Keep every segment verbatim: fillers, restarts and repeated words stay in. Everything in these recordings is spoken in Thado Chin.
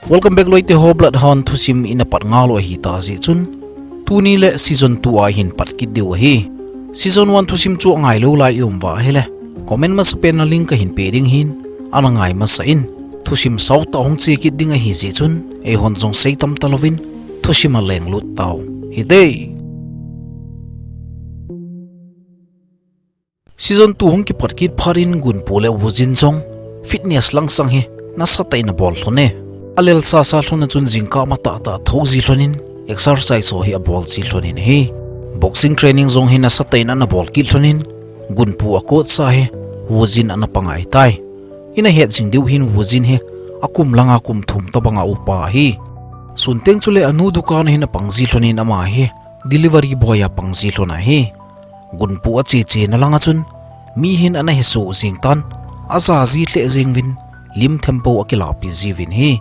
Welcome back loite ho, Bloodhound thusim ina pat ngal u ahi ta jeh chun, tuni le season two a hin pat kit diu ahi. Season one thusim chu angai lou lai i um uva ahile, comment masapen na link kahin pe ding ahin, ana ngai masa in. Thusim sao tah hung che kit ding ahi jeh chun, eihon jong sei tam talouvin, thusim a lenglut tau hite. Season two hung kipat kit phat in Gunpu le Wujin jong fitness langsang hi nasatah in abol lhon e. Alel sasa lhon a chun jingkah matah tah athou ji lhon in exercise ho hi abol ji lhon in ahi. Boxing training jong hi nasatah in ana bol kit lhon in Gunpu a coach sa hi Wujin ana pang ahitai. Ina het jing diu hin Wujin hi akum langa kum thum tobang a upa ahi. Sunteng chule anu dukan a hin apang ji lhon in ama hi delivery boy a pang ji lhon ahi. Gunpu ache chena langa chun mi hin ana hesoh jeng tan, aja ji lheh jeng uvin, lim thempo akilahpi jiuvin ahi.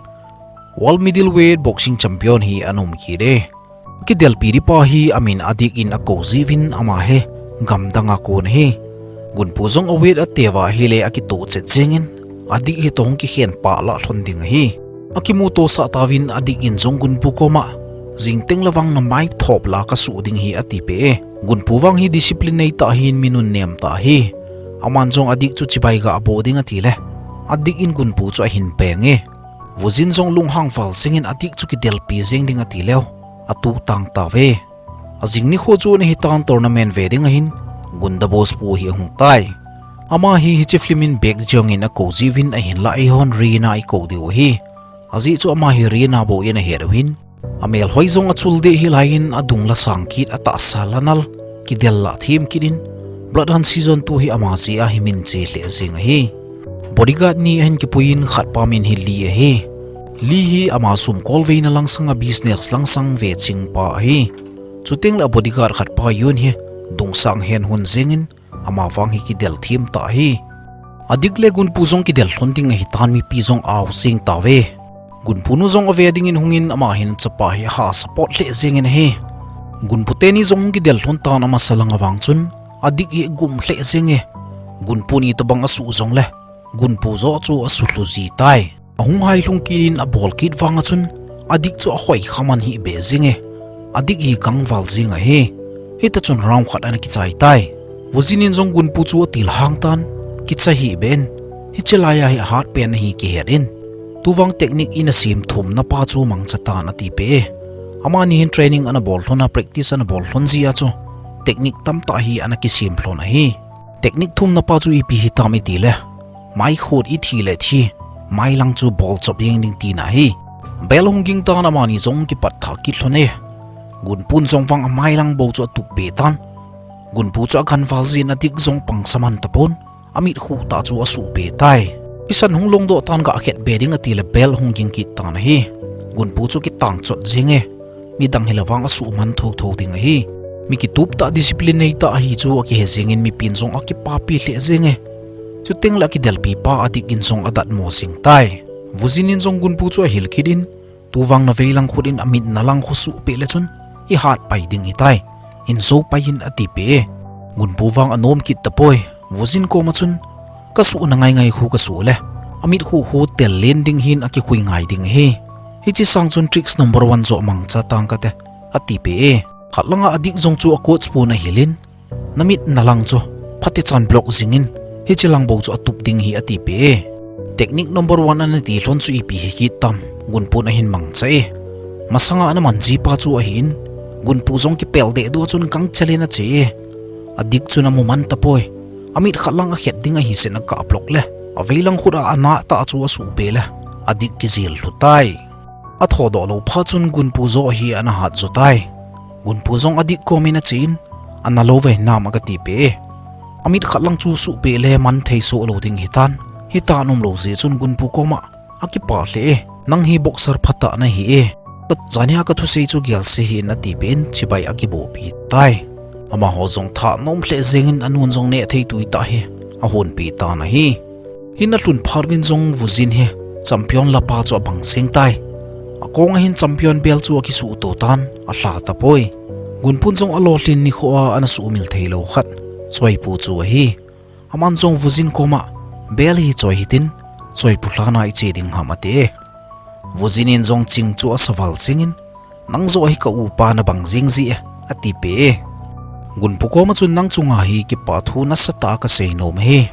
World middleweight boxing champion hi ana um kit e. Kidelpi ding pa hi amin Adik in akou jiuvin ama hi gamdang a kon ahi. Gunpu jong a weight ateuva ahile akitoh chet jeng in Adik hi toh hung kikhen pah lah lhon ding ahi. Akimuto sah tauvin Adik in jong Gunpu koma jingteng le vang namai thop la kasuh ding ahi atipeh e. Gunpu vang hi discipline neitah ahin mi nunnem tah ahi. Aman jong Adik chu chibai ga aboh ding atile Adik in Gunpu chu ahin peng e. Wujin jong lunghang val jeng in Adik chu kidelpi jeng ding atileu atuh tang tauve. Ajing nikho chu ana hitan tournament ve ding ahin Gunda Boss pu hi ahung tai. Ama hi hiche film in Baek Jeong in akou jiuvin ahinlah eihon Rina ikou diu ahi. Ajeh chu ama hi Rina bou in ahet u ahin, amel hoi jong achul deh hilai in adung la sang kit, atahsa la nal, kidel lah them kit in Bloodhound season two hi ama jeh a hi min che lheh jeng ahi. Bodyguard ni ahin kipui in khat pa min hi Lee ahi. Lee hi ama sum kolveina langsang a business langsang ve ching pa ahi. Chuteng le a bodyguard khat pa Yun hi dungsang hen hun jeng in ama vang hi kidel them tah ahi. Adik le Gunpu jong kidel lhon ding ahitan mipi jong ao jeng tauve. Gunpu nu jong ave ding in hung in ama hin chapa hi aha support lheh jeng in ahi. Gunpu teni jong kidel lhon tan amasa lang a vang chun Adik hi gum lheh jeng e. Gunpu ni tobang asuh jong le Gunpu joh chu asulhu ji tai. Ahung hai lhung kit in abol kit vang a chun Adik chu ahoi kha man hih beh jeng e. Adik hi gangval jeng ahi. Hita chun round khat ana kichai tai. Wujin in jong Gunpu chu atilhang tan, kicha hih beh in, hiche lai a hi ahat pen ahi kihet in, tuvang technique ina sem thum na pa chu mangcha tan atipeh e. Amani hin training ana bol lhon a practice ana bol lhon jeh a chu technique tamtah hi ana kisem lhon ahi. Technique thum na pa chu ipi hitam itile, mai khut ithi le thi, mai lang chu bol chop jeng ding tina ahi. Bell hung ging tan amani jong kipat tha kit lhon e. Gunpu in jong vang amai lang bou chu atup be tan. Gunpu chu agangval jeh in Adik jong pangsa man tapon, amit khu tah chu asuh be tai. Isan hung longdoh tan gah khet be ding atile bell hung ging kit tan ahi. Gunpu chu kitang chot jeng e. Midang hile vang asuh man thotho ding ahi. Mi kitup tah discipline neitah ahi chu akihe jeng in mipin jong akipapi lheh jeng e. Chuteng le akidelpi pa Adik in jong adatmo jeng tai. Wujin in jong Gunpu chu ahil kit in, tuvang naveilang khut in amit nalang khu suh peh le chun ihat pai ding ahitai. Hin jou pai in atipeh e. Gunpu vang anom kit tapoi. Wujin koma chun, kasuh na ngaingai khu kasuh le, amit khu khu tel len ding hin akikhui ngai ding ahi. Hiche sang chun tricks number one joh mangcha tang kate, atipeh e. Khat langa Adik jong chu a coach pun ahil in, namit nalang chu phatechan block jing in, hiche lang bou chu atup ding ahi atipeh e. Technique number one ana ti lhon chu ipi hi kit tam, Gunpu in ahin mangcha e. Masanga ana man ji pa chu ahin, Gunpu jong kipel deh duh a chun gangchel in ache e. Adik chun amu man tapoi. Amit khat lang akhet ding ahi sen aga block le, aveilang khut a anah tah chu asuh be le, Adik kijel lhu tai. Athodoh lou phat chun Gunpu joh hi ana hat jo tai. Gunpu jong Adik kom in ache in, ana lou ve nam aga tipeh e. Amit khat lang chu suh peh le man thei soh lou ding ahitan. Hitia aum lou jeh chun Gunpu koma akipah lheh e. Nang hi boxer phatah nahi e. Kachania kathusei chu gelse hih in atipeh in chibai akiboh pi tai. Amaho jong thanom lheh jeng in anun jong neh thei tui tah hi ahonpi tan ahi. In alhun phat uvin jong Wujin hi champion lapa chu abang jeng tai. Akong a hin champion belt chu akisuh to tan alha tapoi. Gunpu in jong alolhin nikho a ana suhmil thei lou khat Choipu chu ahi. Aman jong Wujin koma, belt hi choi hitin, Choipu lhan a iche ding ham ati e. Vuzin in jong ching chu asa val jingin, "Nang joh hi ka upa nabang jing jeh e," ati peh e. Gunpu koma chun, "Nang chunga hi kipah thu nasatah a kasei nom ahi.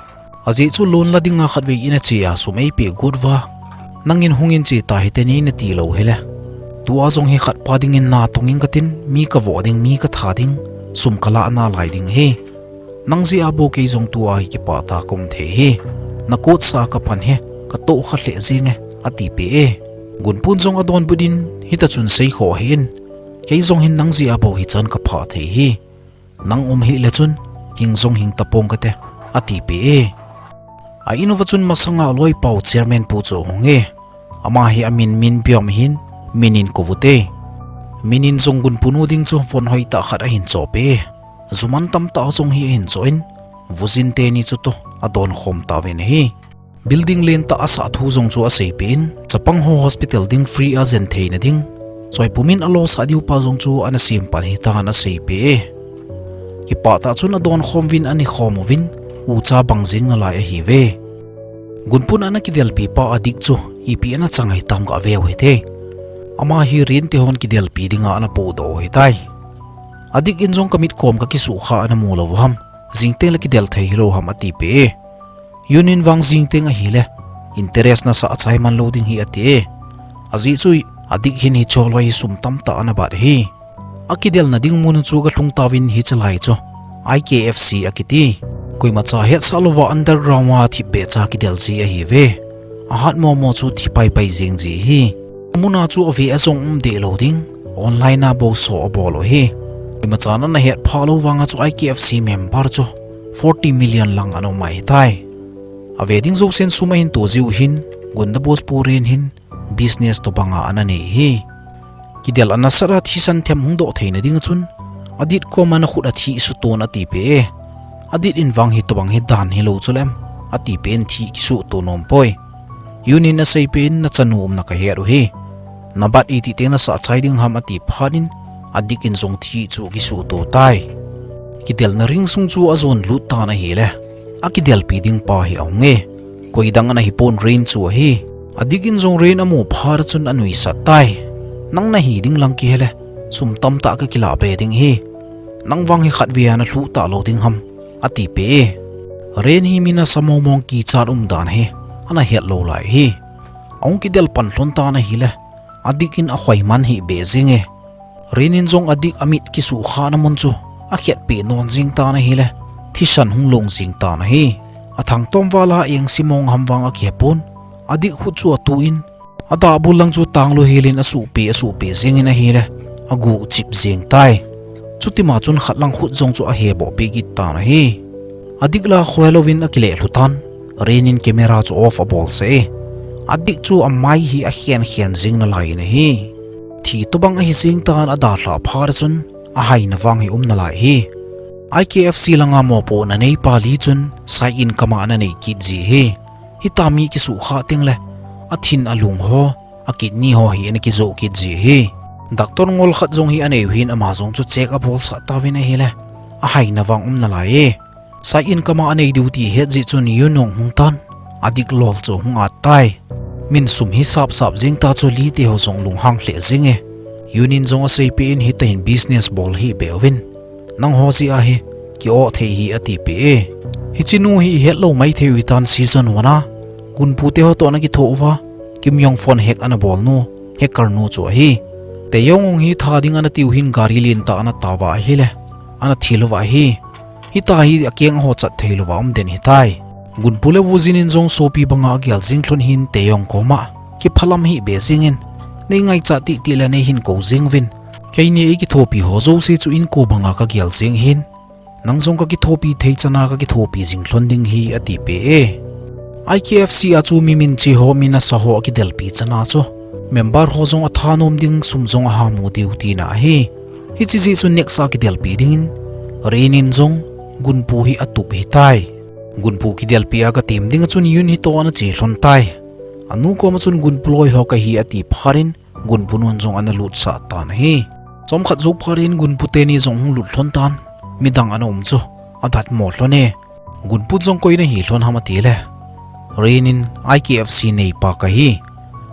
Ajeh chu loan la dinga khatvei in ache a sum eipeh got uva, nangin hung in che ta hite nei nati lou hile, tua jong hi khatpa dingin natong ing katin, mi kavoh ding, mi katha ding, sum kalah nalai ding ahi. Nang jeh a bou kei jong tua hi kipah tah a kaum thei ahi. Nakotsa a kaphan hi katoh kha lheh jeng e," ati peh e. Gunpun jong adonbut in, "Hita chun seikhoh hih in, kei jong hin nang jeh a bou hichan kaphah thei ahi. Nang um hih le chun hing jong hing tapong kate," ati peh e. A in uva chun masanga loipau chairman pu chu ahung e. Ama hi amin Min Byom ahin, Min in kou ute. Min in jong Gunpu nu ding chu von hoitah khat ahin choh peh e. Ju man tamtah jong hi ahin choh in, Vuzin teni chu toh adon khom tauvin ahi. Building lentah asah thu jong chu aseipeh in, chapang ho hospital ding free a jen theina ding, choipum in alosah diu pa jong chu ana sem pan ahitan aseipeh e. Kipah tah chun adon khom uvin ani khom uvin, ucha bang jing nalai ahiuve. Gunpun ana kidelpi pa Adik chu ipi ana chang ahitam gah veu hite. Ama hi Rin te hon kidelpi dinga ana pohdoh u ahitai. Adik in jong, "Kamit kom kakisukha ana mu lou u ham, jing teng le kidel thei hilou ham," ati peh e. Yun in vang, "Jing teng ahile interest nasah chai man lou ding ahi," ati e. Ajeh chu Adik hin hiche loi hi sum tamtah ana bat ahi. Akidelna ding mun chu galhung tauvin hiche lai chu I K F C akiti, koimacha hetsah louva underground a thipbeh cha kidel ji ahiuve. Ahat momo chu thi paipai jeng ji ahi. Amuna chu ave ajong um deh lou ding, online a bou show abol u ahi. Koimachan ana hetphah lou vanga chu I K F C member chu forty million lang ana um ahitai. Ave ding jousen sum ahin to jiu hin, gunda boss pu Ren hin business tobanga ana nei ahi. Kidel ana sat a thisan them hung doh theina dinga chun, Adik koma nakhut athi suton ati peh e. Adik in vang hitobang hi dan hilou chu lem, ati peh in thi kisuto nom poi. Yun in aseipeh in, "Nachanu umna kahet u ahi. Nabat iti teng nasah chai ding ham," ati phat in, Adik in jong thi chu akisuto tai. Kidelna ringsung chu ajon lut tan ahile, akidelpi ding pa hi ahung e. Koidang ana hipon, Ren chu ahi. Adik in jong Ren amu phat a chun anuisat tai. "Nang nahi ding lang kihele, sum tamtah kakilah be ding ahi. Nang vang hi khatvei a nalhuh talou ding ham," ati peh e. Ren hi mi nasa mongmong kichat umdan hi ana het lou lai ahi. Ahung kidel pan lhon tan ahile, Adik in akhoi man hih beh jeng e. Ren in jong Adik amit kisuhkhahna mun chu akhetpeh non jeng tan ahile, thisan hung long jeng tan ahi. Athangtom val a engse mong ham vang akihepon, Adik khut chu atuh in, adahbul lang chu tanglu hel in asuhpeh, asuhpeh jeng in ahile, aguh chip jeng tai. Chutima chun khat lang khut jong chu aheboh peh kit tan ahi. Adik la khoh louvin akileh lhu tan, Ren in camera chu off abol sah e. Adik chu amai hi akhen khen jeng nalai in ahi. Thi tobang ahi jeng tan, adalhah phat a chun ahaina vang hi um nalai ahi. I K F C langa mopohna neipa li chun side income a ana nei kit ji ahi. Hitia mi kisuhkhah teng le, athin alung ho, akidney ho hi ana kijoh kit ji ahi. Doctor ngol khat jong hi anei u hin, ama jong chu check abolsah tauvin ahile, ahaina vang um nalai e. Side income a anei diu ti ahet jeh chun Yun jong hung tan, Adik lol chu hung at tai. Min sum hi sap sap jeng ta chu, Li te ho jong lunghang lheh jeng e. Yun in jong aseipeh in, "Hitia hin business bol hih beh uvin, nangho jeh a hi ki-oh thei ahi," ati peh e. Hiche nu hi ihet lou maithei u hitan, season one a Gunpu te ho toh ana kithoh uva, Kim Yong phone hack ana bol nu, hacker nu chu ahi. Taeyong hi tha ding ana tiu hin gari lentah ana tauva ahile, ana thil uva ahi. Hitia hi akeng aho chat thei louva um den ahitai. Gunpu le Woo Jin in jong sopi banga agel jeng lhon hin Taeyong koma kiphalam hih beh jeng in, "Nei ngaichat tih tih le nei hin kou jeng uvin. Keini eikithopi ho jouse chu inko banga kagel jeng ahin, nang jong kakithopi thei chana kakithopi jing lhon ding ahi," ati peh e. I K F C a chu mi minthang ho, mi nasa ho akidelpi chana chu member ho jong athanom ding, sum jong ahamu diu tina ahi. Hiche jeh chun next a kidelpi dingin Ren in jong Gunpu hi atup ahitai. Gunpu kidelpi a gatem dinga chun Yun hi toh ana che lhon tai. Anu koma chun Gunpu loi ho kahi ati phat in Gunpu nun jong ana lutsah tan ahi. Chomkhat jou phat in Gunpu teni jong hung lut lhon tan, midang ana um chu adatmo lhon e. Gunpu jong koi nahi lhon ham ati le, Ren in I K F C neipa kahi.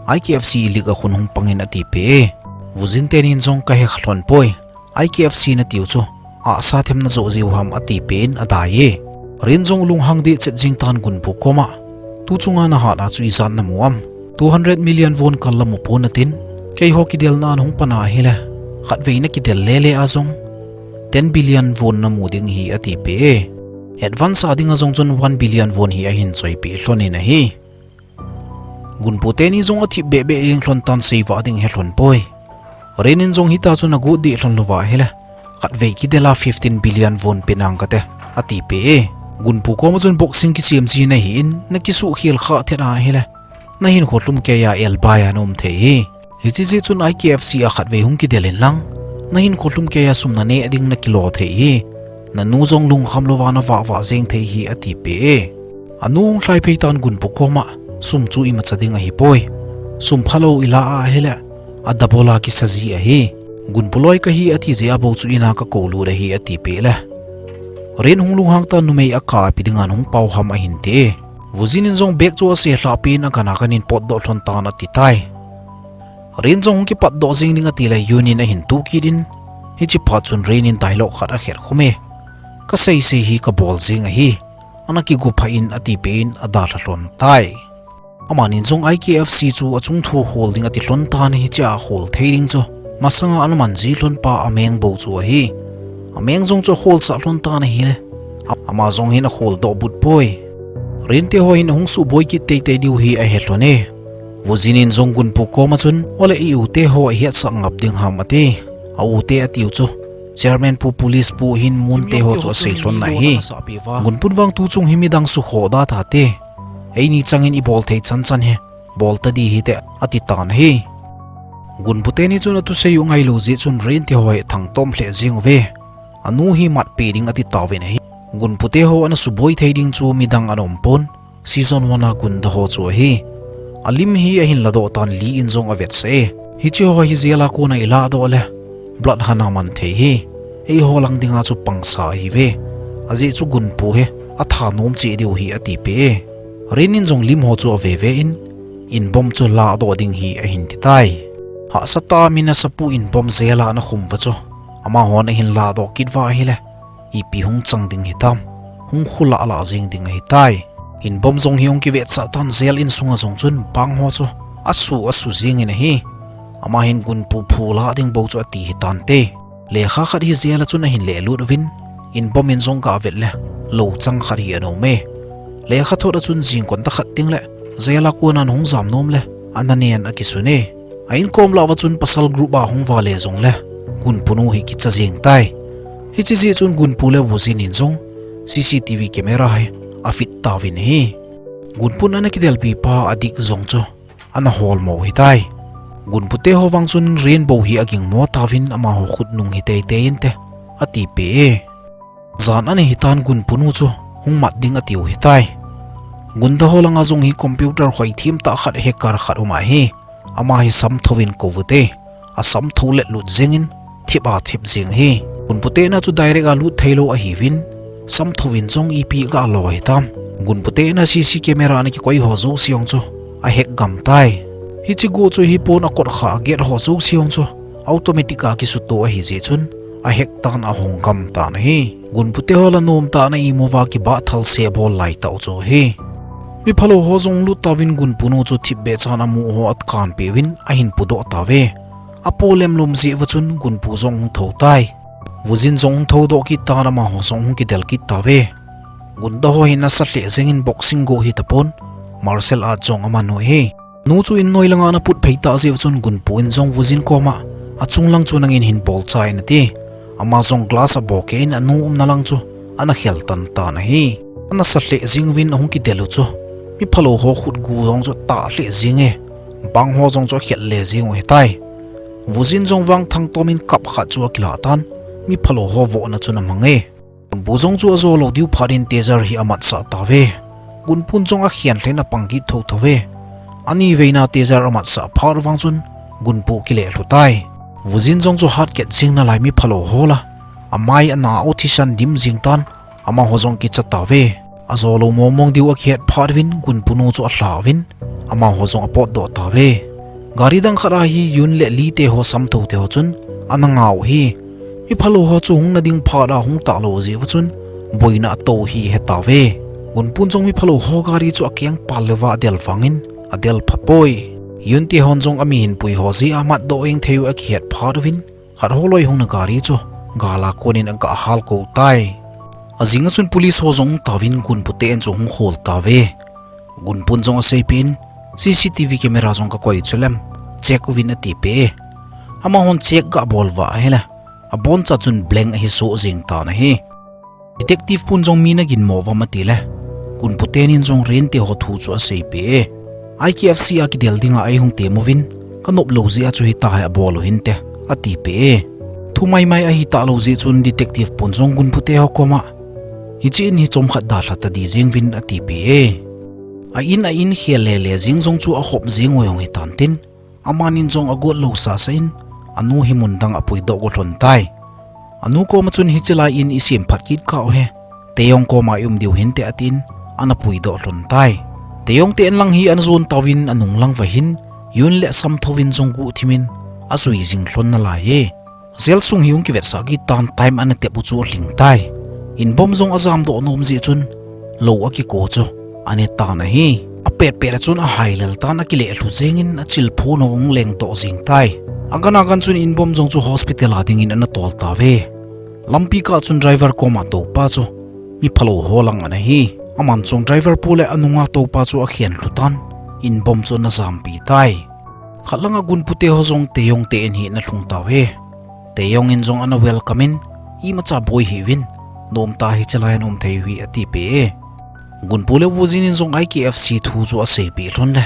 I K F C league a khun hung pangin ati peh e. Vuzin tenin jong ka hekha lhon poi. I K F C natiu chu ahsa themna joh jiu ham ati peh in adai e. Rin jong lunghang deh chet jing tan Gunpu koma, tu chunga nahat a chu ijat namu am? Two hundred million von kal la mu pon atin, keiho kidelna a hung pan ahile, khatvei nakidel lele a jong ten billion von namu ding ahi ati peh e. Advance a dinga jong chun one billion von hi ahin choipeh lhon in ahi. Gunpu teni jong athip beh beh jeng lhon tan, seivah ding he lhon poi. Rin in jong hita chu nagot deh lhon louva ahile, khatvei kidel a fifteen billion von pe nang kate, ati peh e. Gunpu koma chun boxing kisem ji nahin, nakisuhkhel khah thet ahile, nahinkho lhumkeiya elbai a naum thei hi. Hiche jeh chun I K F C a khatvei hung kidel in lang, nahinkho lhumkeiya sum naneh ding nakilo thei hi. Nanu jong lungkham louva navah vah jeng thei hi ati peh e. Anu hung lhai phei tan Gunpu koma, sum chu imacha ding ahipoi. Sum phalou ila ahile, a double a kisa ji ahi. Gunpu loi kahi ati jeh a bou chu in a kakou lut ahi ati peh le, Rin hung lunghang tan numei akap pi dinga hung pao ham ahin ti e. Vuzin in jong bag chu ase lhah peh in agan a ganin potdoh lhon tan ati tai. Rin jong hung kipatdoh jeng ding ati le Yun in ahin tu kit in, hiche phat chun Rin in dialogue khat akhet khum e. Kasei sei hi kabol jeng ahi. Ana kigo phah in ati peh in adalha lhon tai. Amanin jong I K F C chu achung thu hol ding ati lhon tan, hiche a hol thei ding chu masanga ana man ji lhon pa Ameng bou chu ahi. Ameng jong chu ahol sah lhon tan ahile, a-, ama jong hin ahol doh but poi. Rin teho hin ahung suboi kit teitei diu hi ahe lhon e. Vuzin in jong Gunpu koma chun, ole i u teho ahet sah ngap ding ham ati. A u te atiu chu Chairman pu, police pu hin mun teho chu asei lhon na hi. Gunpun vang tu chung hi midang sukhoh da tha te. Eini changin ibol thei chan chan hi bol ta di hite, ati tan ahi. Gunpu teni chun athusei u ngailou jeh chun Rin teho hi thangtom lheh jeng uve. Anu hi matpeh ding ati tauvin ahi. Gunpu teho ana suboi thei ding chu midang ana um pon, season one a gunda ho chu ahi. Alim hi ahin ladoh tan, Lee in jong avetsah e. Hiche ho hi jail a kona iladoh le, bloodhound a man thei hi. Eiho lang dinga chu pangsa ahiuve. Ajeh chu Gunpu hi athanom cheh diu hi ati peh e. Rin in jong lim ho chu ave ve in, Inbom chu ladoh ding hi ahin ti tai. Hahsa tah a mi nasapu Inbom jail a ana khum uva chu, amahon ahin ladoh kit uva ahile, ipi hung chang ding hitam, hung khu lah lah jeng ding ahitai. Inbom jong hi hung kivetsah tan, jail insunga jong chun bang ho chu asu asu jeng in ahi. Ama hin Gunpu phu lah ding bou chu ati hitante. Lekha khat hi jail a chun ahin lelut uvin, Inbom in jong gavet le, lou chang khat hi ana um e. Lekha thot a chun jingkon tah khat teng le, jail a kona hung jam nom le, ana nen akisun e. A inkom lah uva chun pasal group a hung vale jongle, Gunpu nu hi kicha jeng tai. Hiche jeh chun Gunpu le Vuzin in jong C C T V camera hi afit tauvin ahi. Gunpun ana kidelpi pa adik jong chu ana holmo hitai. Gunpu teho vang chun Rin bou hi agingmo tauvin amaho khutnung hi teitei inte, ati peh e. Jan ana hitan Gunpu nu chu hung mat ding atiu hitai. Gunda ho langa jong hi computer hoithem tah khat, hacker khat um ahi. Ama hi samthouvin kou ute. Asamthou let lut jengin thip a thip jeng ahi. Gunpu tena chu direct a lut theilou ahiuvin, samthouvin jong ipi galo hitam. Gunpu tena C C camera ana kikoi ho jouse jong chu ahack gam tai. Hiche go chu hipon, akot kha gate ho jouse jong chu automatic a kisuto ahi jeh chun ahack tan, ahong gam tan ahi. Gunpu teho la nomtah a ana imu uva kibahthal se bol lai tah u chu ahi. Miphalou ho jong lut tauvin Gunpu nu chu thipbeh chan amu ho akanpeh uvin ahin pudoh tauve. Apo lemlum jeh uva chun Gunpu jong hung thou tai. Vuzin jong hung thoudoh kit tan, amaho jong hung kidel kit tauve. Gunda ho hin nasa lheh jengin boxing go hitapon, martial art jong aman u ahi. Nu chu in noi langa ana put phei tah jeh u chun Gunpu in jong Vuzin koma, achung lang chu nangin hin bolcha in ati. Ama jong glass abohkeh in anu umna lang chu ana khel tan tan ahi. Anasa lheh jeng uvin ahung kidel u chu, miphalou ho khutgu jong chu tah lheh jeng e. Bang ho jong chu akhet le jeng u hitai. Vuzin jong vangthang tomin kap khat chu akilah tan, miphalou ho vohna chun amang e. Gunpu jong chu ajolou diu phat in taser hi amatsah tauve. Gunpun jong akhen lheh in apang kit thouthou ve. Ani veina taser amatsah phat vang chun Gunpu kileh lhu tai. Vuzin jong chu hatket jeng nalai miphalou ho la, amai ana u thisan dim jeng tan, amaho jong kicha tauve. Ajolou mongmong diu akihet phat uvin Gunpu nu chu alha uvin, amaho jong apotdoh tauve. Gari dang khat a hi Yun le Lee te ho samtho te ho chun ana ngah u hi. Mi phalou ho chu hung na ding phat a hung talou jeh uva chun boina ato hi ahe tauve. Gunpun jong mi phalou ho gari chu akeng pal leuva adel vangin adel pha poi. Yun te hon jong ami hinpui ho jeh a matdoh jeng thei u akihet phat uvin, khat ho loi hung na gari chu gal a konin aga hal kou tai. Ajing a chun police ho jong tauvin Gunpu te in chu hung khol tauve. Gunpun jong aseipeh in, C C T V camera jong kakoi chu lem, check uvin atipeh e. Amahon check ga bol uva ahile, aboncha chun blank ahi soh jeng tan ahi. Detective pun jong mi na ginmo uvam atile, Gunpu tenin jong Ren te ho thu chu aseipeh e. I K F C a kidel dinga eihung tem uvin, kanop lou jeh a chu hitia hi abol u hinte, atipeh e. Thu maimai ahi talou jeh chun detective pun jong Gunpu te ho koma, hiche in hi chomkhat dalha tadih jeng uvin atipeh e. A in a in khel lele jeng jong chu akhop jeng u jong hitan tin, amanin jong agot lou sasa in, anu hi mun dang apuidoh go lhon tai. Anu koma chun hiche lai in isem phat kit kah u he, Taeyong koma ium diu hinte atin, ana puidoh lhon tai. Taeyong te in lang hi ana jon tauvin anung lang uva hin, Yun le samtho vin jong guhthim in ajui jing lhon nalai e. Jail sung hi hung kivetsah kit tan time ana tep u chu alhing tai. Inbom jong ajamdoh nom jeh chun lou akiko chu ane tan ahi. Apet pet a chun ahai lel tan akileh lhu jengin achilphun u hung lengdoh jeng tai. Agan agan chun Inbom jong chu hospital a dingin ana tol tauve. Lampi kah chun driver koma toupa chu mi phalou ho lang ana hi. Aman jong driver pu le anunga toupa chu akhen lhu tan Inbom chu ana jampi tai. Khat langa Gunpu te ho jong Taeyong te in hi ana lhung tauve. Taeyong in jong ana welcome in, imacha boi hih uvin, nomtah hiche lai a um thei u hi atipeh e. Gunpu le Wujin in jong I K F C thu chu aseipeh lhon le,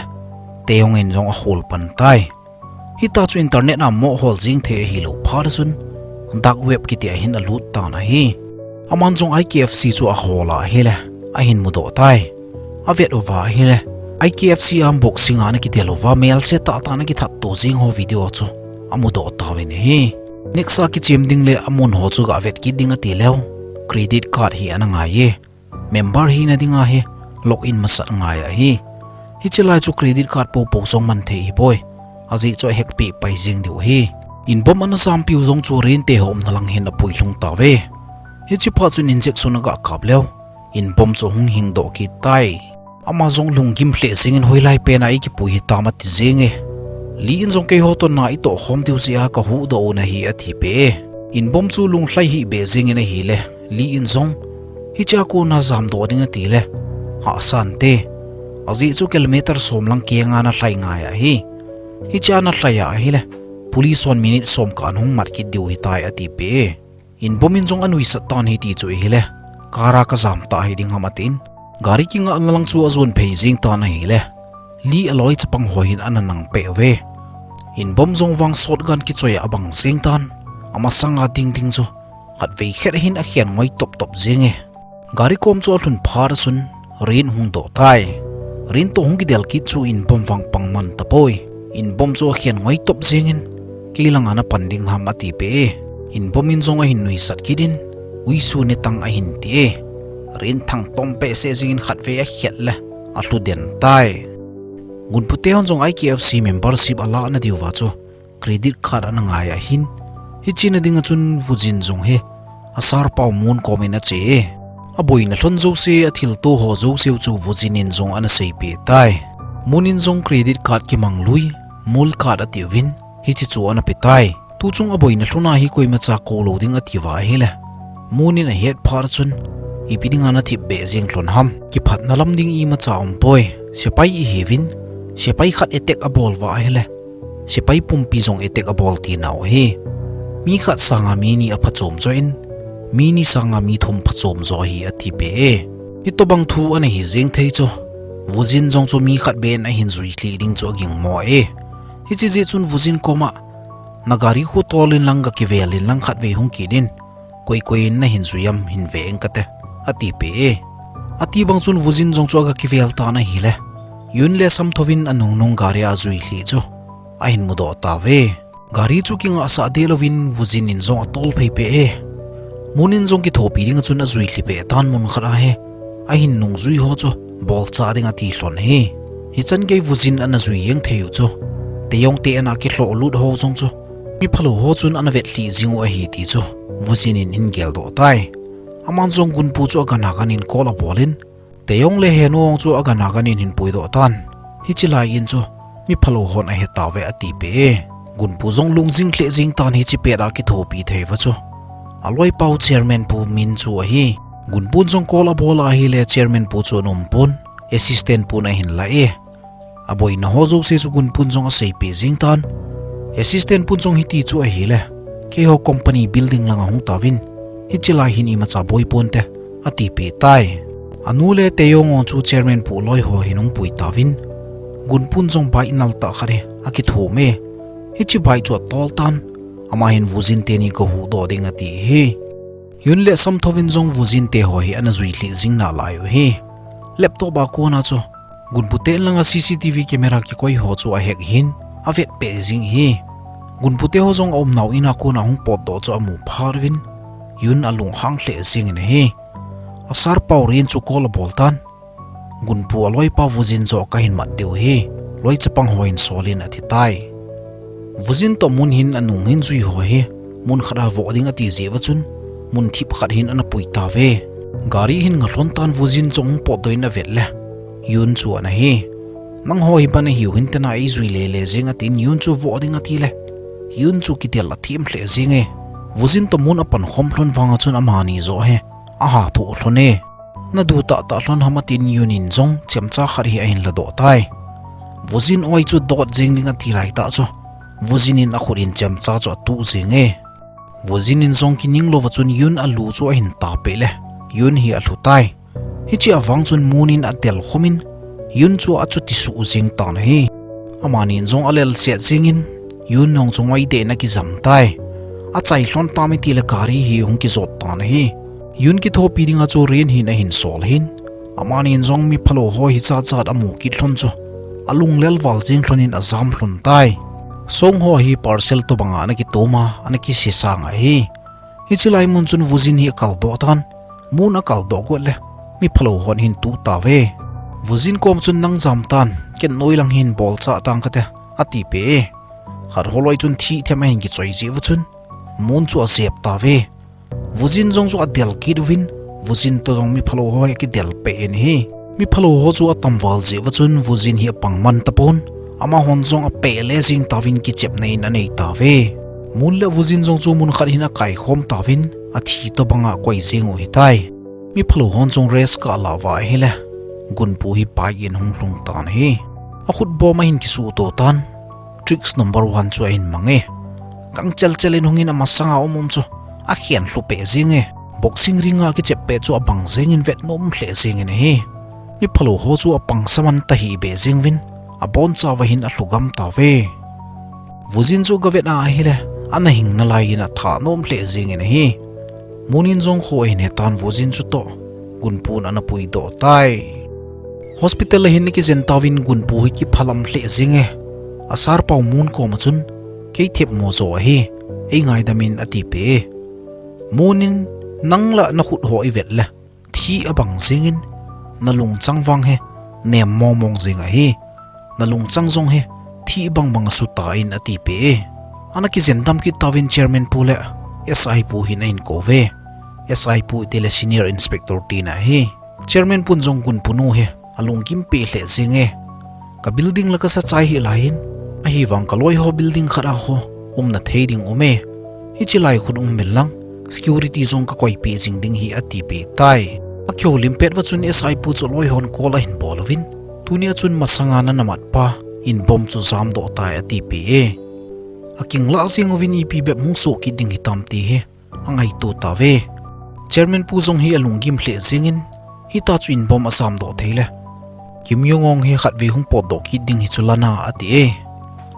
Taeyong in jong akhol pan tai. Hitia chu internet a mohol jeng thei ahilou phat a chun dark web kiti a hin alut tan ahi. Aman jong I K F C chu ahol a ahile, ahin mudoh tai. Avet uva ahile, I K F C a boxing a ana kidel uva melse tahtah ana kithat to jeng ho video chu amudoh tauvin ahi. Next a kichem ding le amun ho chu gavet kit ding ati leu, credit card hi ana ngai e. Member hina dinga hi login masat ngai ahi. Hiche lai chu credit card poupou jong man thei ahipoi. Ajeh chu ahack peh pai jeng diu ahi. Inbom ana jampiu jong chu Rin te ho umna lang hin apui lhung tauve. Hiche phat chun injection aga kap leu, Inbom chu hung hingdoh kit tai. Ama jong lunggim lheh jengin hoilai pen a ikipui hitam ati jenge. Lee in jong keiho toh na itoh khom diu jeh a kahuhdoh u nahi atipeh e. Inbom chu lunglhai hih beh jengin ahile, Lee in jong, hichea kona jamdoh ding natile, hahsa inte. Ajeh chu kilometer som lang kenga ana lhai ngai ahi. Hichea ana lhai a ahile, police hon minute som kah a hung mat kit diu hitai atipeh e. Inbom in jong anuisat tan hiti chu ahile, car a kajam tah hiding ham atin, gari kingahna lang chu ajon phei jeng tan ahile, Lee aloi chapang ho hin ana nang peh uve. Inbom jong vang shotgun kichoi a abang jeng tan, amasanga ding ding chu khatvei khet hin akhen ngoi toptop jenge. Gari kom chu alhun phat a chun Rin hung doh tai. Rin toh hung kidel kit chu Inbom vang pang man tapoi. Inbom chu akhen ngoi top jengin, kei langa napan ding ham atipeh e. Inbom in jong ahin nuisat kit in, uisu netang ahin ti e. Rin thangtom behseh jengin khatvei akhet le alhu den tai. Gunpu te hon jong I K F C membership alah nadiuva chu credit card ana ngai ahin, hiche na dinga chun Wujin jong hi asarpau Moon komin ache e. Aboina lhon jouse, athilto ho jouseu chu Wujin in jong ana seipeh tai. Moon in jong credit card kimang lui, mule card atiuvin, hiche chu ana pe tai. Tuchung aboina lhona hi koimacha koulou ding atiuva ahile, Moon in ahet phat chun, ipi dinga nathip beh jeng lhon ham, kiphatna lam ding imacha umpoi. Sepai ihiuvin, sepai khat attack abol uva ahile, sepai pumpi jong attack abol tinau ahi. Mi khat sanga mi ni aphachom joh in, mi ni sanga mi thum phachom joh ahi atipeh e. Hitobang thu ana hi jeng thei chu, Wujin jong chu mi khat beh in ahin juilhih ding chu agingmo e. Hiche jeh chun Wujin koma, na gari khu tol inlang gakivel inlang khatvei hung kit in, koi koi in nahin jui am hin ve ing kate, atipeh e. Ati bang chun Wujin jong chu agakivel tan ahile, Yun le Samtho vin anungnung gari a ajuilhih chu ahin mudoh tauve. Gari chu kingahsah deh louvin Wujin in jong atol phei peh e. Moon in jong kithopi dinga chun ajuilhih peh tan mun khat ahi. Ahin nungjui ho chu bolchah ding ati lhon ahi. Hichan gei Wujin ana jui jeng thei u chu, Taeyong te ana kilhoh lut ho jong chu mi phalou ho chun ana vetlhi jing u ahi ti chu Vuzin in ahin geldoh tai. Aman jong Gunpu chu agan agan in call abol in, Taeyong le Henu chu agan agan in ahin puidoh tan. Hiche lai in chu mi phalou hon ahe tauve ati peh e. Gunpu jong lungjing lheh jeng tan hiche pet a kithopi thei uva chu aloipa u chairman pu Min chu ahi. Gunpun jong call abol ahile chairman pu chu ana um pon, assistant pun ahin la e. Aboina ho jouse chu Gunpun jong aseipeh jeng tan. Assistant pun jong hiti chu ahile, keiho company building langa hung tauvin, hiche lai hin imacha boi ponte, ati peh tai. Anu le Taeyong chu chairman pu loi ho hin ahung pui tauvin, Gunpun jong bike nal tah khat hi akithum e. Hiche bike chu atol tan, ama hin Vuzin teni gahuhdoh ding ati hi. Yun le Samtho in jong Vuzin te ho hi ana jui lhih jing nalai u hi. Laptop a kona chu Gunpu te in langa C C T V camera kikoi ho chu ahack in avet peh jing hi. Gunpu te ho jong aumnau in a kona ahung potdoh chu amu phat uvin, Yun alunghang lheh jeng in ahi. Asarpau Rin chu call abol tan. Gunpu aloipa Vuzin joh kahin mat diu hi, loi chapang hon sol in ati tai. Vuzin toh Mun hin anung hin jui ho hi mun khat a voh ding ati jeh uva chun mun thip khat hin ana pui tauve. Gari hin nga lhon tan Vuzin jong potdoh in avet le, Yun chu ana hi. Nangho hi ban ahiu hinte na eijui lele jeng atin Yun chu voh ding ati le, Yun chu kidel athem lheh jeng e. Vuzin toh Mun apan khom lhon vang a chun amani joh hi aha thoh lhon e. Nadu tahtah lhon ham atin Yun in jong chemcha khat hi ahin ladoh tai. Vuzin oi chu dot jeng ding ati lai tah chu, Vuzin in akhut in chemcha chu atuh jeng e. Vuzin in jong kining louva chun Yun alu chu ahin tapeh le, Yun hi alhu tai. Hiche avang chun Mun in adel khum in, Yun chu achuti suh jeng tan ahi. Amani in jong alel set jeng in, Yun nung chu ngoi deh in akijam tai. Achai lhon tam iti le gari hi hung kijot tan ahi. Yun kithopi dinga chu Rin hin ahin sol hin, amani in jong mi phalou ho hi chatchat amu kit lhon chu alunglel val jeng lhon in ajam lhon tai. Song ho hi parcel tobanga ana kitom a, ana kisesang ahi. Hiche lai mun chun Vuzin hi akaldoh tan, Mun akaldoh got le mi phalou hon ahin tuh tauve. Vuzin kom chun nang jam tan, ken noi lang hin bol chah tang kate, ati peh e. Khat holoi chun thih them ahin kichoi jeh uva chun Mun chu ajep tauve. Vuzin jong chu adel kit uvin, Vuzin toh jong mi phalou ho hi akidel peh in ahi. Mi phalou ho chu atam val jeh uva chun Vuzin hi apang man tapon, amahon jong apeh le jeng tauvin kichepna in anei tauve. Mun le Vuzin jong chu mun khat hin akaikhom tauvin, athi tobanga akoi jeng u ahitai. Mi phalou hon jong rest kah lah uva ahile, Gunpu hi bike in ahung lhung tan ahi. Akhut bom ahin kisuhto tan, tricks number one chu ahin mang e. Gangchel chel in hung in amasanga um um chu akhen lhu peh jeng e. Boxing ring a kichep pet chu abang jeng in vet nom lheh jeng in ahi. Mi phalou ho chu apangsa man tahih beh jeng uvin, abonchauva hin alhu gam tauve. Vuzin chu gavet a ahile, ana hing nalai in atha nom lheh jeng in ahi. Mun in jong kho ahin he tan Vuzin chu toh Gunpun ana puidoh tai. Hospital a hin akijen tauvin Gunpu hi kiphalam lheh jeng e. Asarpau Mun koma chun, kei themmo jo ahi, eingaidam in ati peh e. Mun in, nang la nakhut ho ivet le, thih abang jeng in, nalungchang vang hi nem mong mong jeng ahi. Nalungchang jong hi thih bang bang asuh tan ati peh e. Ana kijen dam kit tauvin chairman pu le S I pu hin ahin kou uve. S I pu iti le senior inspector tina ahi. Chairman pun jong Gunpu nu hi alunggim peh lheh jeng e. Ka building la kasa chai hih lai in, ahivang kaloi ho building khat a ho umna thei ding um e. Hiche lai khun um uvin lang, security jong kakoipeh jing ding ahi ati peh tai. Akihoulim pet uva chun S I pu chu loi hon call ahin bol uvin, tunia chun masanga nana mat pa in bomb chu jamdoh tai ati peh e. Akinglah jeng uvin ipi bep hung soh kit ding hitam ti hi angaito tauve. Chairman pu jong hi alunggim lheh jeng in, hita chu in bomb ajamdoh thei le, Kim Yong Ong hi khatvei hung potdoh kit ding hi chu lana ati e.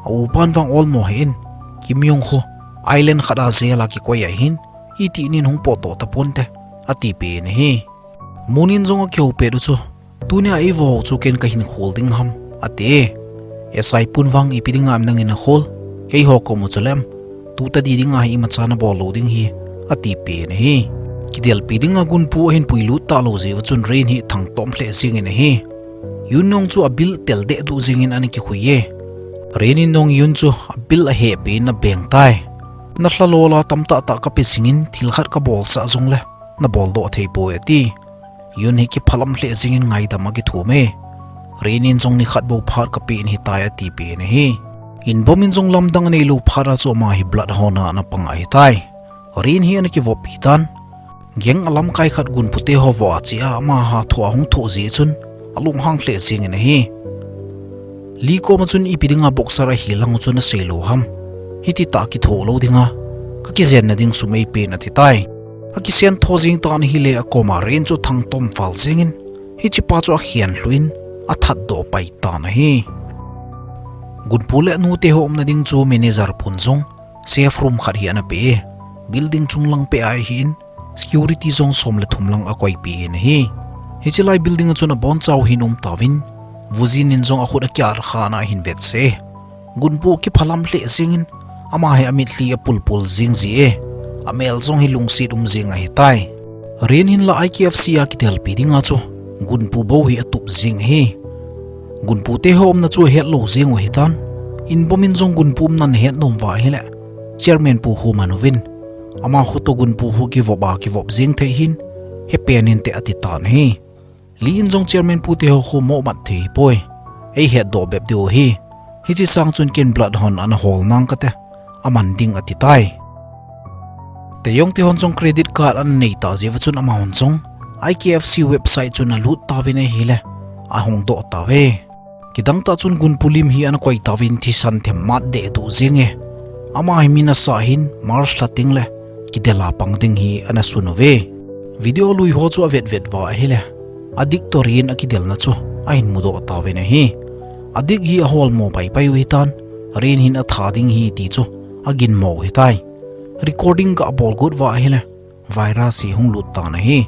A upan vang olmo hih in, Kim Yong khu island khat a jail a kikoi ahin, iti nin hung potdoh taponte, ati peh in ahi. Mun in jong akihou pet u chu, tunia eivoh u chu ken kahin khol ding ham, ati e. S I pun vang ipi dinga nangin nakhol, keiho kom u chu lem, tutadi dinga hi imacha nabol lou ding ahi, ati peh in ahi. Kidelpi dinga Gunpu ahin puilut talou jeh uva chun Rin hi thangtom lheh jeng in ahi. Yun nung chu abil tel deh duh jeng in ana kikhui e. Rin in jong Yun chu a bill ahepeh in abeng tai. Na lha lol a tamtah tah kape jingin thil khat kabol sah jongle na boldoh thei poi ati. Yun hi kiphalam lheh jingin ngaidam akithum e. Rin in jong nikhat bou phat kape in hitai atipeh in ahi. Inbom in jong lamdang aneilou phat a chu ama hi bloodhound a ana pang ahitai. Rin hi ana kivop hitan. Gang a lamkai khat gunpu te ho voh a che a ama hatho a hung thoh jeh chun alunghang lheh jingin ahi. Li koma chun ipi dinga boxer ahi lang u chun asei lou ham. Hiti tah kithoh lou dinga kakijenna ding sum eipen atitai. Akisen tho jing tan ahile akoma Rin chu thangtom val jingin hichepa chu akhen lhuh in athatdoh pai tan ahi. Gunpu le anute ho umna ding chu manager pun jong safe room khat hi ana pe e. Building chunglang peh ahin security jong som le thum lang akoipeh in ahi. Hichelai building a chun abonchau hin um tauvin, Vujin in jong akhut akiat khan ahin vetsah e. Gunpu kiphalam lheh jingin ama hi amitlhi apulpul jing ji e. Amel jong hi lungset um jing ahitai. Rin hin la I K F C a kidelpi dinga chu gunpu bou hi atup jing ahi. Gunpu te ho umna chu ahet lou jing u ahitan. Inbom in jong gunpu umna ahet nom uva ahile chairman pu khu aman uvin, ama khu toh gunpu khu kivop a kivop jing thei hin, hepen inte ati tan ahi. Li in jong chairman pu te ho khu moh mat thei hipoi. Eihetdoh bep diu ahi. Hiche sang chun ken bloodhound ana hol nang kate, aman ding atitai. Taeyong te hon jong credit card ana nei tah jeh uva chun amahon jong I K F C website chun alut tauvin ahile ahungdoh tauve. Kidang tah chun gunpu lim hi ana koi tauvin thisan them mat deh duh jing e. Ama hi min asah hin March lha teng le kidel a pang ding hi ana sun uve. Video lui ho chu avet vet uva ahile, adik toh Rin akidelna chu ahin mudoh tauvin ahi. Adik hi aholmo paipai u ahitan, Rin hin atha ding ahi ti chu aginmo u ahitai. Recording gabol got uva ahile virus hi hung lut tan ahi.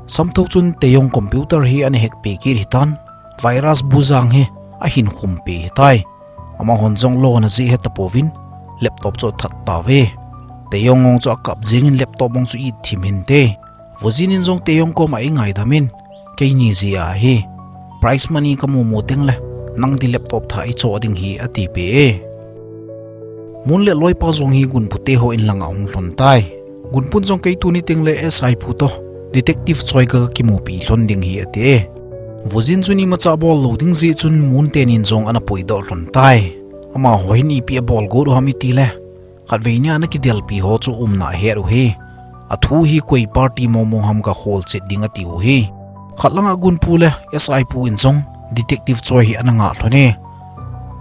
Samthou chun Taeyong computer hi ana hack peh kit ahitan, virus bujang hi ahin khum peh ahitai. Amahon jong lona jeh hetapouvin laptop chu athat tauve. Taeyong ngong chu akap jingin laptop ngong chu it thim hinte. Vujin in jong Taeyong koma eingaidam in, keini jeh ahi. Prize money kamu mu teng le nang di laptop thah ichoh ding ahi atipeh e. Moon le aloipa jong hi gunpu te ho in langa ahung lhon tai. Gunpun jong kei tuni teng le S I pu toh Detective Choi kaga kimupi lhon ding ahi ati e. Vujin chun imacha bol lou ding jeh chun Moon tenin jong ana puidoh lhon tai. Amaho hin ipi abol got u ham itile, khatvei nia ana kidelpi ho chu umna ahet u ahi. Athu hi koi party momo ham ga kholchet ding ati u ahi. Khat langa gunpu le S I pu in jong Detective Choi hi ana ngah lhon e.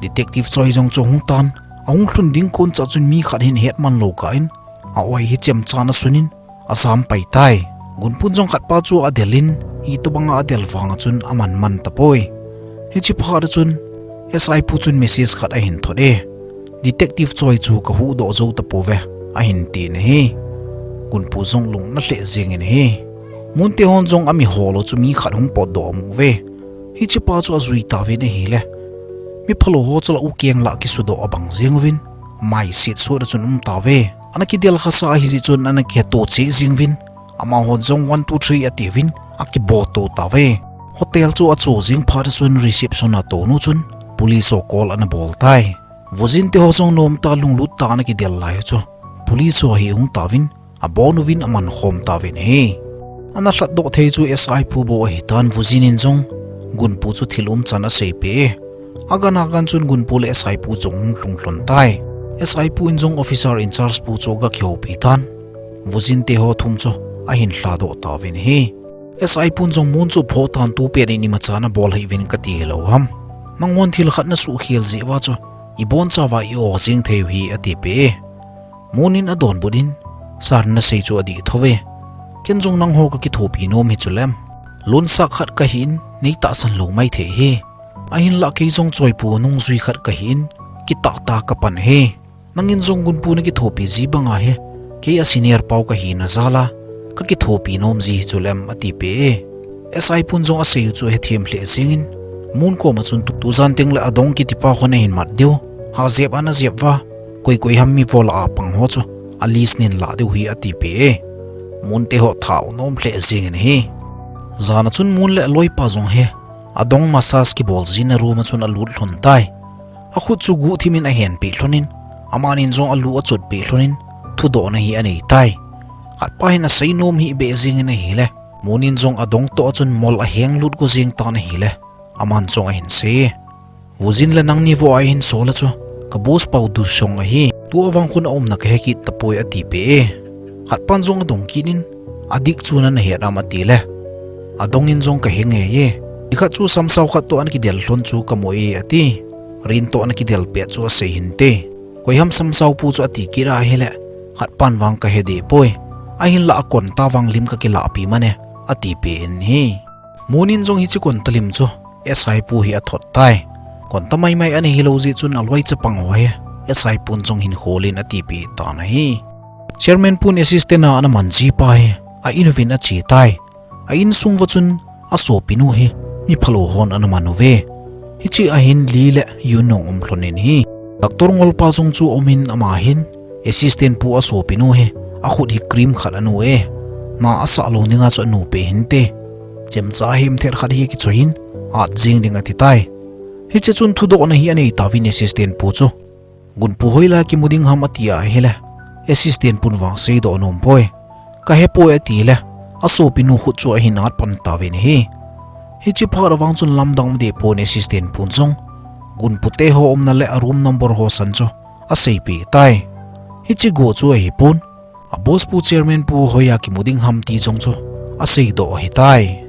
Detective Choi jong chu ahung tan, ahung lhun ding kon cha chun mi khat hin hetman lou kah in, a-oi hi chemcha in asunin, ajam pai tai. Gunpun jong khatpa chu adel in, itobanga adel vanga chun aman man tapoi. Hiche phat a chun S I pu chun message khat ahin thot e. Detective Choi chu kahuhdoh jou tapouve, ahin tin ahi. Gunpu jong lungna lheh jengin ahi. Moon te hon jong ami hol u chu mi khat hung potdoh amu uve. Hichepa chu ajui tauvin ahile, mi phalou ho chu la u keng lah kisudoh abang jeng uvin, maiset sut a chun um tauve. Ana kidel khasa ahijeh chun ana kiheto cheh jeng uvin, amahon jong one two three atiuvin, akiboto tauve. Hotel chu acho jeng phat a chun reception a tonu chun police ho call ana bol tai. Vujin te ho jong nomtah lunglut tah a ana kidel lai u chu police ho hi ahung tauvin, abonuvin amankhom tauvin ahi. Ana lhatdoh thei chu S I pu bou ahitan, Vujin in jong gunpu chu thil umchan aseipeh e. Agan agan chun gunpu le S I pu jong hung lhung lhon tai. S I pu in jong officer in charge pu chu aga kihoupi tan, Vujin te ho thum chu ahin lhadoh tauvin ahi. S I pun jong Moon chu phoh tan, tupet in imacha nabol hih uvin kati hilou ham. Nanghon thil khat nasuhkhel jeh uva chu ibonchauva i-o jeng thei u ahi, atipeh e. Moon in adonbut in, Sir, nasei chu adih thou ve. Ken jong nangho kakithopi nom hi chulem, lonsah khat kahin, neitahsan lou maithei ahi. Ahinlah kei jong Choipu nungjui khat kahin, kitahtah kapan ahi. Nangin jong gunpu nakithopi ji banga hi, kei a senior pau kahina jal a, kakithopi nom ji hi chulem, atipeh e. S I pun jong asei u chu ahethem lheh jengin, Moon koma chun tu, tujan tengle adong kitipa hon ahin mat diu, hahjep ana jep uva, koi koi ham mi vohlah a pang ho chu a list nin lah diu ahi, atipeh e. Moon te ho thau nom lheh jengin ahi. Jan a chun Moon le aloipa jong hi adong massage kibol jina room a chun alut lhon tai. Akhut chu guhthim in ahenpeh lhon in, amanin jong alu achotpeh lhon in, thudohna hi anei tai. Khatpa hin aseinom hih beh jeng in ahile, Moon in jong adong toh a chun mol ahenglut go jeng tan ahile, aman jong ahin sei e, Vujin le nangni vo a hin sol a chu, ka boss pau Dusong ahi, tua vang khun aumna kahe kit tapoi atipeh e. Khatpan jong adong kit in, adik chu nana het am atile, adong in jong kahe ngei e. Nikhat chu samsao khat toh ana kidel lhon chu kamu e ati. Rin toh ana kidel pet chu asei hinte. Koiham samsao pu chu ati kit ahile, khatpan vang kahe deh poi. Ahinla akonta vang lim kakilahpi man e, atipeh in ahi. Moon in jong hiche konta lim chu S I pu hi athot tai. Konta maimai ana hilou jeh chun aloi chapang ho hi S I pun jong hin khol in atipeh tan ahi. Chairman pun assistant a ana man ji pa hi a in uvin ache tai. A insung uva chun asopinu hi miphalou hon ana man uve. Hiche a hin Lee le Yun jong um lhon in ahi. Doctor ngolpa jong chu aum in ama hin assistant pu asopinu hi akhut hi cream khat anu e. Na asah lou dinga chu anu peh hinte. Chemcha hemthet khat hi kichoi in at jeng ding ati tai. Hiche chun thudohna hi anei tauvin assistant pu chu, Gunpu hoilai a kimu ding ham ati ahile, assistant pun vang seidoh nom poi. Kahe poi atile, asopinu khut chu ahin at pan tauvin ahi. Hiche phat a vang chun lamdang um deh pon assistant pun jong Gunpu te ho umna le a room number ho san chu aseipeh tai. Hiche go chu ahipon, a boss pu chairman pu hoiya kimu ding ham ti jong chu aseidoh ahitai.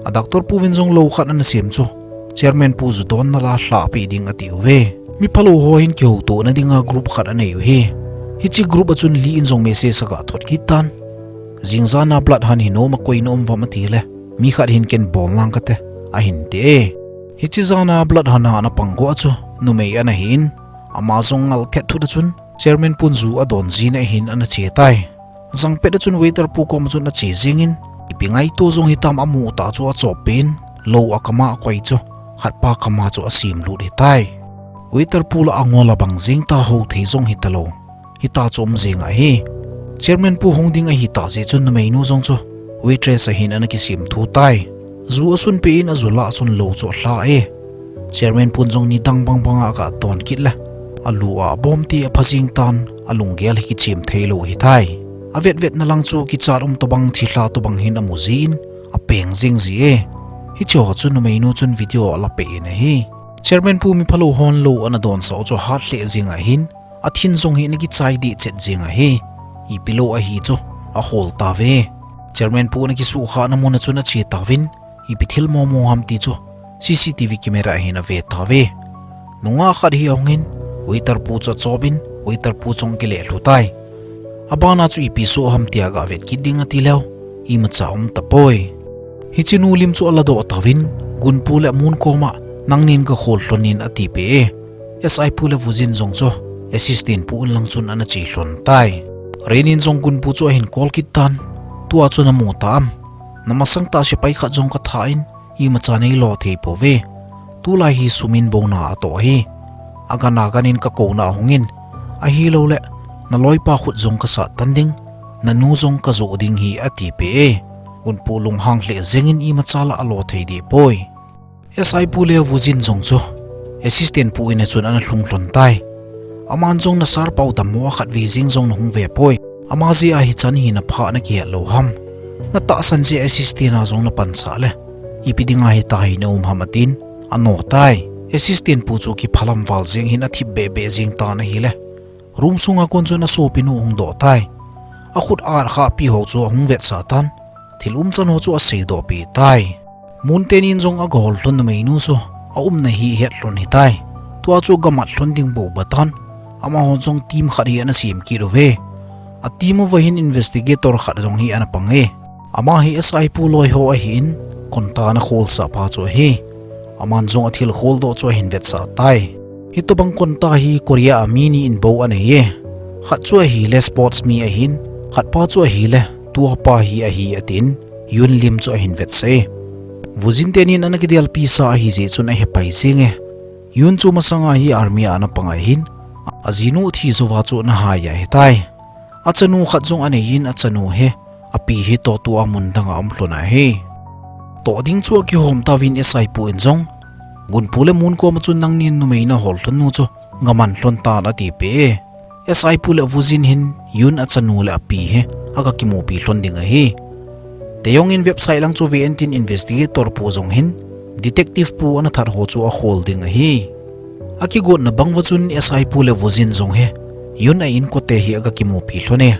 A doctor puvin jong lou khat ana sem chu chairman pu ju donna la lhahpeh ding ati uve. Miphalou ho hin kihoutohna dinga group khat anei u ahi. Hiche group a chun Lee in jong message aga thot kit tan. Jing jan a blood hunt hi nom a koi na um uvam atile, mi khat hin ken bol lang kate, ahin ti e. Hiche jan a blood hunt a ana pang go a chu numei ana hin, ama jong ngal thet thut a chun chairman pun ju adon jin ahin ana che tai. Jangpet a chun waiter pu koma chun ache jeng in, ipi ngaito jong hitam amu tah chu achop peh in, lou akama akoi chu khatpa kama chu asemlut ahitai. Waiter pu la angol abang jeng ta, houthei jong hitalou, hita chu um jeng ahi. Chairman pu hung ding ahitah jeh chun numeinu jong chu waitress ahin ana kisemthu tai. Ju asunpeh in aju lah a chun lou chu alha e. Chairman pun jong nidang bangbang a aga don kit le, alu a abom ti apha jeng tan, alunggel hi kichem theilou ahitai. Avetvetna lang chu kichat um tobang thilha tobang hin amu jin, apeng jeng ji e. Hiche ho chu numeinu chun video alapeh in ahi. Chairman pu miphalou hon lou ana donsah u chu ahat lheh jeng ahin, athin jong hi ana kichai deh chet jeng ahi. Ipi lou ahi chu ahol tauve. Chairman pu ana kisuhkhahna mun a chun ache tauvin, ipi thil momo ham ti chu C C T V camera ahin ave tauve. Nungah khat hi ahung in, waiter pu chu achop in, waiter pu chu akile lhu tai. Abana chu ipi soh ham tia gavet kit ding ati leu, imacha um tapoi. Hiche nu lim chu aladoh tauvin, Gunpu le Moon koma, nangnin gakhol lhon in atipeh e. S I pu le Vujin jong chu assistant pu in lang chun ana che lhon tai. Rin in jong Gunpu chu ahin call kit tan, tua chun amu ta am? Na masang tah sepai khat jong katha in, imacha neilo thei pouve. Tulai hi sum in bou na atoh ahi. Agan agan in kakouna ahung in, ahilouleh, naloipa khut jong kasat tan ding, nanu jong kajoh ding ahi atipeh e. Gunpu lunghang lheh jeng in imacha la alo thei deh poi. S I pu le Vujin jong chu assistant pu in a chun ana lhung lhon tai. Aman jong na sir pau dammo a khatvei jeng jong nahung ve poi. Ama jeh a hichan hi napha nakihet lou ham? Natahsan jeh a assistant a jong napansah le, ipi dinga hitia hi naum ham atin, ano tai. Assistant pu chu kiphalam val jeng hin athip behbeh jeng tan ahile, room sunga kon chun asopinu ahung doh tai. Akhut ahat khahpi ho chu ahung vetsah tan, thil umchan ho chu aseidoh peh tai. Moon tenin jong agahol lhon numeinu chu aumna hi ahet lhon ahitai. Tua chu gamat lhon ding bou batan, amaho jong team khat hi ana sem kit uve. A team uva hin investigator khat jong hi ana pang e. Ama hi S I pu loi ho ahin, konta ana kholsah pa chu ahi. Aman jong athil kholdoh chu ahin vetsah tai. Hitobang konta hi Korea a mi ni in bou anei e. Khat chu ahile sports mi ahin, khatpa chu ahile tuapa hi ahi atin, Yun lim chu ahin vetsah e. Vujin tenin ana kidelpisa ahi jeh chun ahepai jeng e. Yun chu masanga hi army a ana pang ahin, ajinu thi jouva chu ana hai ahitai. Achanu khat jong anei in achanu hi api hi toh tua mun danga um lhon ahi. Toh ding chu akihom tauvin S I pu in jong Gunpu le Moon koma chun nangnin numei nahol lhon nu chu gaman lhon tan atipeh e. S I pu le Woo Jin hin Yun achanu le api hi aga kimupi lhon ding ahi. Taeyong in website lang chu ve intin investigator pu jong hin detective pu ana that ho chu ahol ding ahi. Akigotna bang uva chun S I pu le Woo Jin jong hi Yun a inkote hi aga kimupi lhon e.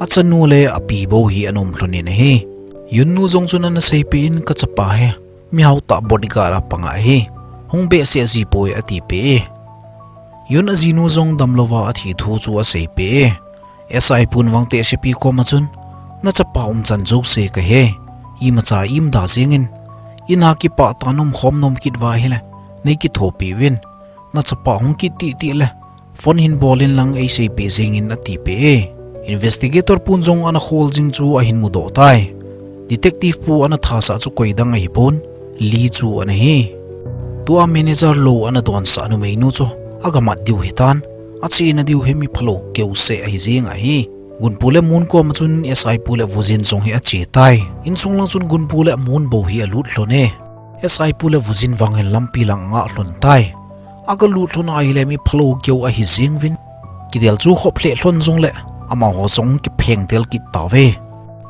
Achanu le api bou hi ana um lhon in ahi. Yun nu jong chun ana seipeh in, kachapa hi mihao tah bodyguard a panga ahi. Hung behseh ji poi atipeh e. Yun ajinu jong damlouva athi thu chu aseipeh e. S I pun vang tehsepi koma chun, nachapa umchan jouse kahe. Imacha imda jengin, in a kipah tah in umkhom nom kit uva ahile, nei kithopi uvin. Nachapa hung kit titi le phone hin bol inlang eiseipeh jengin atipeh e. Investigator pun jong ana khol jing chu ahin mudoh tai. Detective pu ana thasah chu koidang ahipon, Lee chu ana hi. Tua manager lou ana donsah numei nu chu aga mat diu hitan, achena diu hi miphalou keuseh ahi jeng ahi. Gunpu le Moon koma chun S I pu le Woo Jin jong hi ache tai. Insung lang chun Gunpu le Moon bou hi alut lhon e. S I pu le Woo Jin vang hin lampi lang angah lhon tai. Aga lut lhon ahile miphalou keu ahi jeng uvin, kidel chu khop lheh lhon jongle amaho jong kipheng del kit tauve.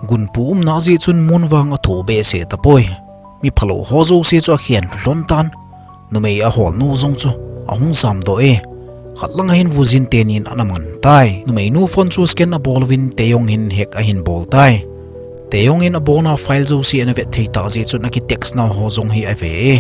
Gunpu umna jeh chun Moon vang athoh behseh tapoi. Miphalou ho jouse chu akhen lhon tan. Numei ahol nu jong chu ahung jamdoh e. Khat lang ahin Woo Jin tenin ana man tai. Numei nu phone chu scan abol uvin Taeyong hin hack ahin bol tai. Taeyong in abona file jouse ana vet thei tah jeh chun akitext nau ho jong hi ave e.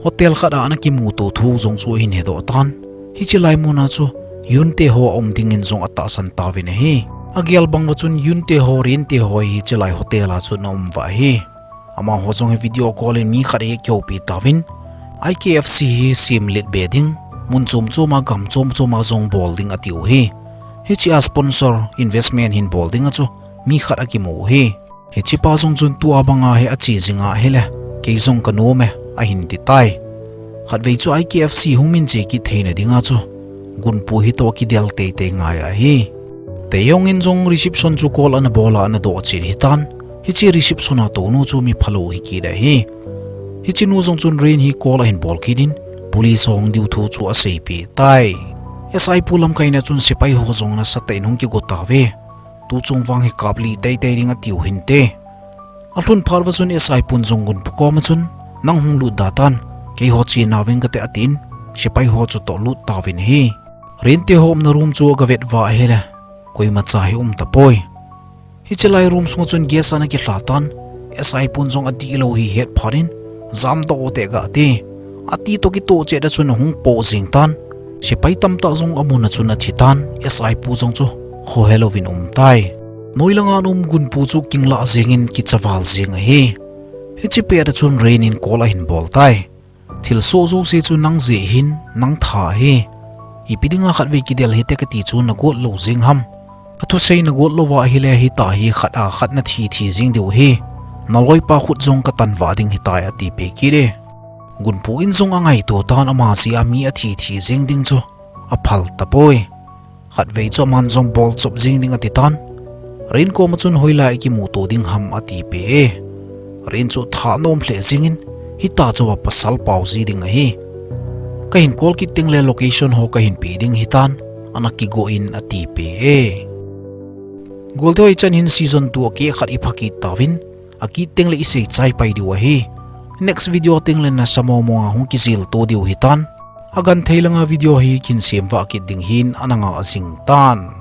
Hotel khat a ana kimuto thu jong chu ahin hedoh tan. Hiche lai mun a chu Yun te ho aum dingin jong atahsan tauvin ahi. Agel bang uva chun Yun te ho, Rin te ho hi hiche lai hotel a chun aum uva ahi. Amaho jong hi video call in mi khat hi akihoupi tauvin, I K F C hi semlet be ding, mun chom chom a, gam chom chom a jong bol ding atiu ahi. Hiche a sponsor investment hin bol ding a chu mi khat akimu ahi. Hiche pa jong chun tua banga hi ache jing ahile, kei jong kanom e, ahin ti tai. Khatvei chu I K F C hung minche kit theina dinga chu Gunpu hitoh kidel teitei ngai ahi. Taeyong in jong reception chu call ana bol a ana doh chet hitan. Hiche reception a tounu chu miphalou hi kit ahi. Hiche nu jong chun Rin hi call ahin bol kit in, police hung diu thu chu aseipeh tai. S I pu lamkaina chun sepai ho jong nasatah in hung kigo tauve. Tuchung vang hi kaplih teitei ding atiu hinte. Alhun phat uva chun S I pun jong Gunpu koma chun, nang hung lut da tan, keiho chena uving kate atin, sepai ho chutoh lut tauvin ahi. Rin te ho umna room chu aga vet uva ahile, koimacha hi um tapoi. Hiche lai room sunga chun gas ana kilha tan, S I pun jong adihlou hi ahet phat in, jamdoh ute gati. Ati toh kitoh chet a chun ahung po jing tan. Sepai tamtah jong amun a chun athi tan, S I pu jong chu khohelouvin aum tai. Noi langa ana um Gunpu chu kinglah jengin kicha val jeng ahi. Hiche pet a chun Rin in call ahin bol tai. Thilsoh jouse chu nang jeh hin, nang tha ahi. Ipi dinga khatvei kidel hite kati chu nagot lou jeng ham. Kathusei nagot louva ahile hitah hi khat a khat nathi thi jeng diu ahi. Naloipa khut jong katan vah ding ahitai atipeh kit e. Gunpu in jong angaito tan, ama jeh a mi athi thi jeng ding chu aphal tapoi. Khatvei chu aman jong bol chop jeng ding ati tan. Rin koma chun hoilai kimuto ding ham atipeh e. Rin chu thanom lheh jengin, hitah chu apasal pao ji ding ahi. Kahin call kit tengle location ho kahin pe ding ahitan, ana kigo in atipeh e. Goltehoi chan hin season two akeh khat ipha kit tauvin, akit tengle isei chai pai diu ahi. Next video tengle nasa mong mong a hung kijilto diu ahitan. Agenthei langa video hi kihin semvah kit ding hin ana ngah jing tan.